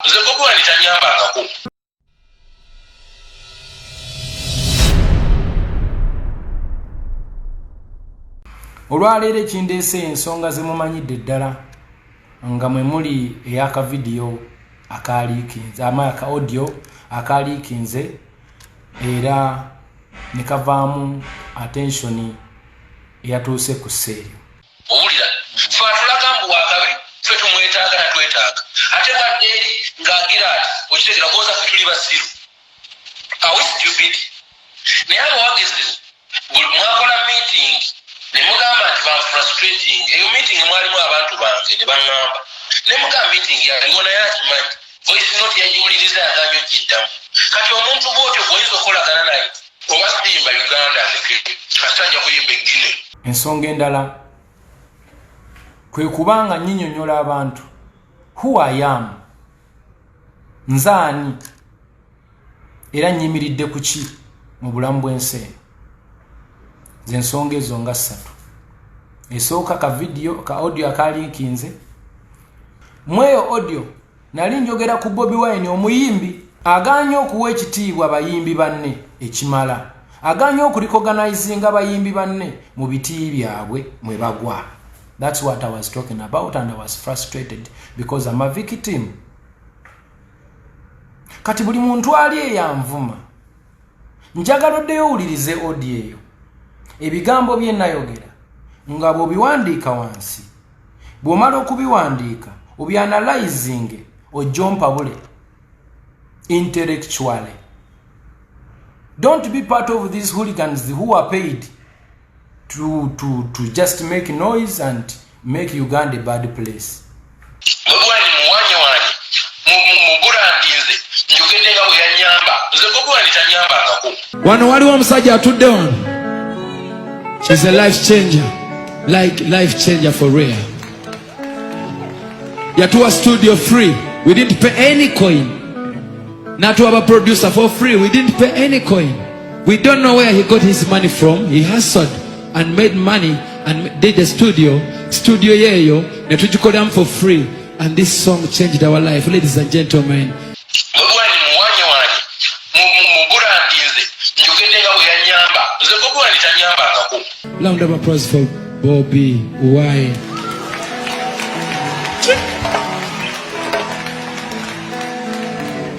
Nze Bobi Wine tanyambangako. Olwaleero ekindeese ensonga zemumanyidde ddala nga mwe muli ey'akavidiyo akaliikinze ama aka audio akaliikinze era ne kavaamu attention eyatuuse ku sseeryo. Owulira fe atulaga mbu wakabi, ffe tumwetaaga tatwetaaga, ate bwadde eri ng'agira ati okitegera goza ffe tuli basiru. Are we stupid? Naye abawagizi mwakola meeting ne mugamba nti banfrustrating. Eyo meeting mwalimu abantu bange ne baŋŋamba, ne mugamba meeting yaliwo naye akimanyi voice note yagiwuliriza yaganye ogiddamu. Kati omuntu bw'otyo gw'oyinza okukolagana naye oba siyimba Uganda ndeke kasita nja kuyimba eggine. Ensonga endala kwe kuba nga nnyinyonnyola abantu who I am, nze ani era nnyimiridde ku ki mu bulamu bw'ensi eno. Ze ensonga ezo nga ssatu. Esooka ka vidiyo ka audio akalinkinze. Mu eyo audio nali njogera ku Bobi Wine omuyimbi agaanye okuwa ekitiibwa bayimbi banne ekimala, agaanye okurecognizinga bayimbi banne mu biti byabwe mwe bagwa. That's what I was talking about and I was frustrated because I'm a victim. Kati buli muntu ali eyanvuma njagala oddeyo owulirize audio eyo, ebigambo bye nayogera nga bw'obiwandiika wansi, bw'omala okubiwandiika obyanalyzinge ojje ompabule intellectually. Don't be part of these hooligans who are paid to just make noise and make Uganda a bad place. Bobi Wine muwanyewanye mubulandinze njogedde nga bwe yanyamba. Nze Bobi Wine tanyambangako. Wano waliwo omusajja atudde wano, she's a life changer, like life changer for real. Yatuwa studio free, we didn't pay any coin. Natuwa ba producer for free, we didn't pay any coin. We don't know where he got his money from. He hustled and made money and did the studio. Studio yeyo netugikolamu for free, and this song changed our life, ladies and gentlemen. Bobi Wine muwanyewanye mubulandinze njogedde nga bwe yanyamba. Nze Bobi Wine tanyambangako. Round of applause for Bobi Wine.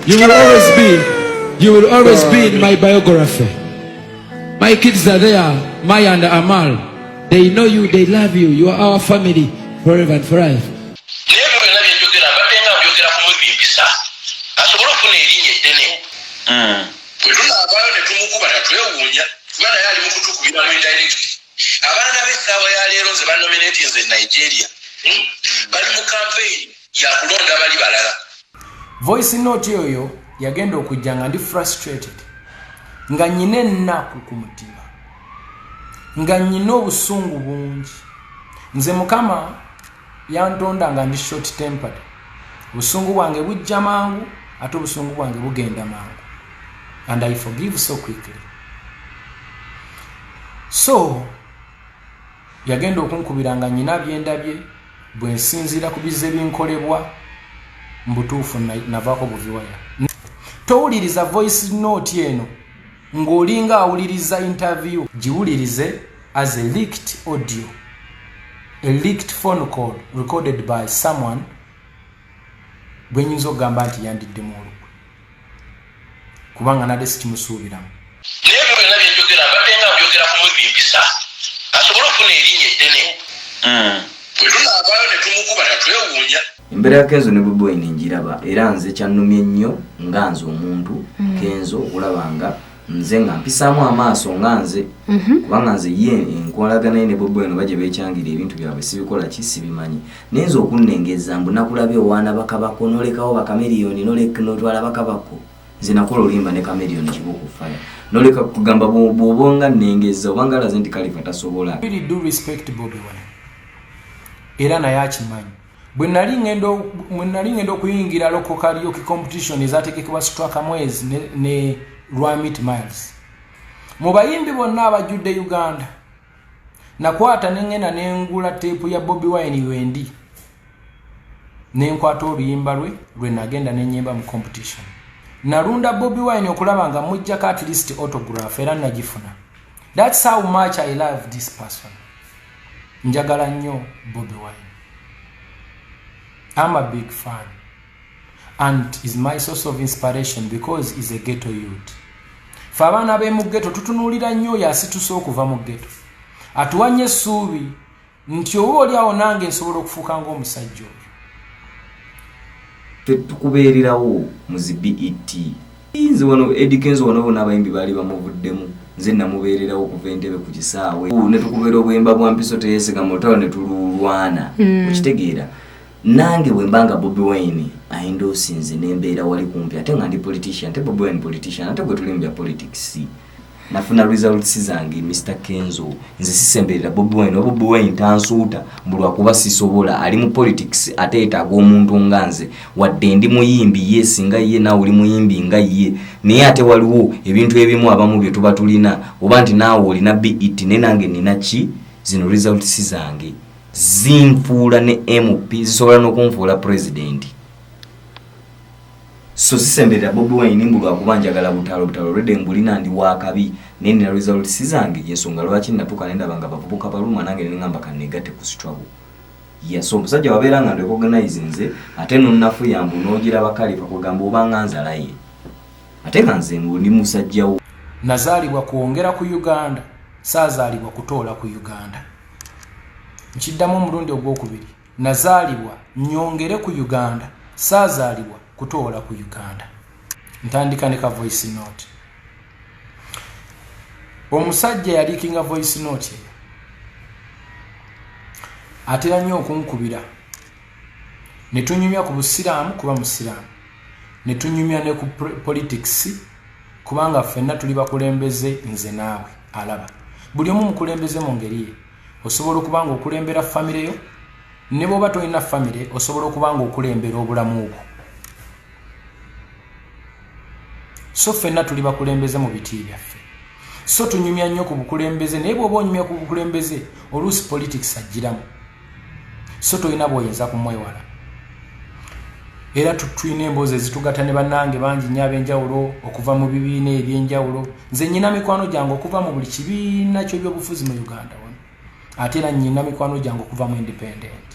You will always be, you will always be in my biography. My kids are there, Maya and Amal. They know you, they love you. You are our family forever and forever. Naye ebyo byonna bye njogera mbadde nga mbyogera kumuvimbisa asobole okufuna erinnya eddene. Bwe tunaavaayo ne tumukuba tatwewuunya kuba naye ali mu kutukubira mu indirect. Abaana b'essaawa ya leero nze banominatinze Nigeria. Bali mu campaign ya kulonda bali balala. Voice note oyo yagenda okujja nga ndi frustrated, nga nnyina ennaku ku mutima, nga nnyina obusungu bungi. Nze Mukama yantonda nga ndi short tempered, obusungu bwange bujja mangu ate obusungu bwange bugenda mangu, and I forgive so quickly. So yagenda okunkubira nga nnyina byendabye bwe nsinziira ku bizze binkolebwa mbutuufu navaako buviwaya. Towuliriza voice note eno ng'olinga awuliriza interview, giwulirize as a leaked audio, a leaked phone call recorded by someone gwe nyinza okugamba nti yandiddemu olukwe, kubanga nadde sikimusuubiramu. Naye ebyo byonna bye njogera mbadde nga mbyogera kumuvimbisa asobole okufuna erinnya eddene. Bwe tunaavaayo ne tumukuba tatwewuunya. Embeera ya Kenzo ne Bobi Wine njiraba era nze kyannumye nnyo nga nze omuntu Kenzo okulaba nga nze nga mpisaamu amaaso nga nze, kubanga nze ye enkolagana ye ne Bobi Wine oba gye beekyangira ebintu byabwe sibikola ki sibimanyi, naye nze okunnengezza mbu nakulabye owaana bakabako n'olekawo Bakamiliyoni n'otwala bakabako. Nze nakola oluyimba ne Chameleone Kibuuka Fire, noleka kugamba bw'oba nga nnengezza oba nga alaze nti Khalifa tasobola. Really do respect Bobi Wine era naye akimanyi. Bwe nali ngenda okuyingira local karaoke competition ezategekebwa Straka Mwezi ne Rwamit Miles, mu bayimbi bonna abajjudde Uganda nakwata ne ngenda ne ngula teepu ya Bobi Wine wendi. Nenkwata oluyimba lwe lwe nagenda nenyimba mu competition. Nalunda Bobi Wine okulaba nga mujjako at least autograph, era nagifuna. That's how much I love this person. Njagala nnyo Bobi Wine. I'm a big fan and is my source of inspiration because is a ghetto youth. Fe abaana b'emu ghetto tutunuulira nnyo oyo asituse okuva mu ghetto, atuwa nnyo essuubi nti oba oli awo nange nsobola okufuuka ng'omusajja oyo. Ffe tukubeererawo mu zi BET. Nze wano Eddy Kenzo, wano bona abayimbi baali bamuvuddemu, nze namubeererawo okuva Entebe ku kisaawe ne tukubeera obwemba bwa mpiso teyeesiga mu lutalo ne tululwana. Okitegeera, nange bwe mbanga Bobi Wine ayindoosinze nembeera wali kumpi, ate nga ndi politician, ate Bobi Wine politician, ate gwe tuli mu bya politics, nafuna results zange. Mr Kenzo, nze sisemberera Bobi Wine oba Bobi Wine tansuuta mbulwakuba sisobola. Ali mu politics, ate yetaaga omuntu nga nze. Wadde ndi muyimbi, ye singa ye, naawe oli muyimbi nga ye, naye ate waliwo ebintu ebimu abamu bye tuba tulina, oba nti naawe olina BET, naye nange nina ki, zino results zange zinfuula ne MP, zisobola n'okunfuula president. So sisemberera Bobi Wine mbu lwakuba njagala butalo. Butalo olwedde mbulina, ndi wakabi, naye nina results zange. Yensonga lwaki natuuka nendaba nga bavubuka baluma, nange neŋŋamba kanegatte ku struggle. Yeah, so omusajja wabeera nga nrecognize nze, ate nonnafuya mbu n'ogiraba kalifa kugamba obanga nzalaye, ate nga nze mbu ndi musajjawo. Nazaalibwa kwongera ku Uganda, saazaalibwa kutoola ku Uganda. Nkiddamu omulundi ogwokubiri, nazaalibwa nyongere ku Uganda, saazaalibwa kutoola ku Uganda. Ntandika ne ka voice note. Omusajja yaleakinga voice note eyo atera nnyo okunkubira ne tunyumya ku busiraamu, kuba musiraamu, ne tunyumya ne ku politics, kubanga ffenna tuli bakulembeze. Nze naawe alaba buli omu mukulembeze mu ngeri ye. Osobola okuba nga okulembera famire yo, ne bw'oba tolina famire osobola okuba nga okulembera obulamu bwo. So ffenna tuli bakulembeze mu biti byaffe, so tunyumya nnyo ku bukulembeze. Naye bw'oba onyumya ku bukulembeze, oluusi politics agiramu, so tolina bw'oyinza kumwewala. Era tulina emboozi ezitugatta ne bannange bangi nnyo ab'enjawulo okuva mu bibiina ebyenjawulo. Nze nyina mikwano gyange okuva mu buli kibiina ky'ebyobufuzi mu Uganda wano, ate era nyina mikwano gyange okuva mu independent,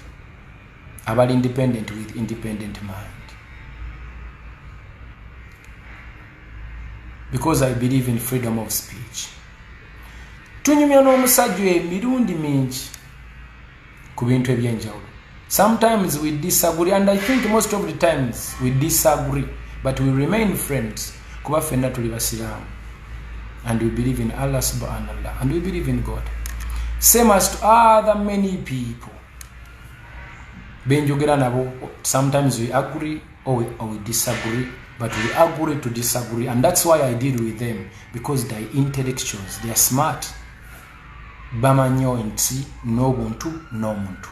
abali independent with independent mind, because I believe in freedom of speech. Tunyumya n'omusajja emirundi mingi ku bintu ebyenjawulo. Sometimes we disagree, and I think most of the times we disagree, but we remain friends, kuba ffenna tuli basiraamu and we believe in Allah subhanallah and we believe in God, same as to other many people benjogera nabo. Sometimes we agree or we disagree, but we agree to disagree, and that's why I deal with them, because they are intellectuals, they are smart, bamanyi nti n'obuntu n'omuntu.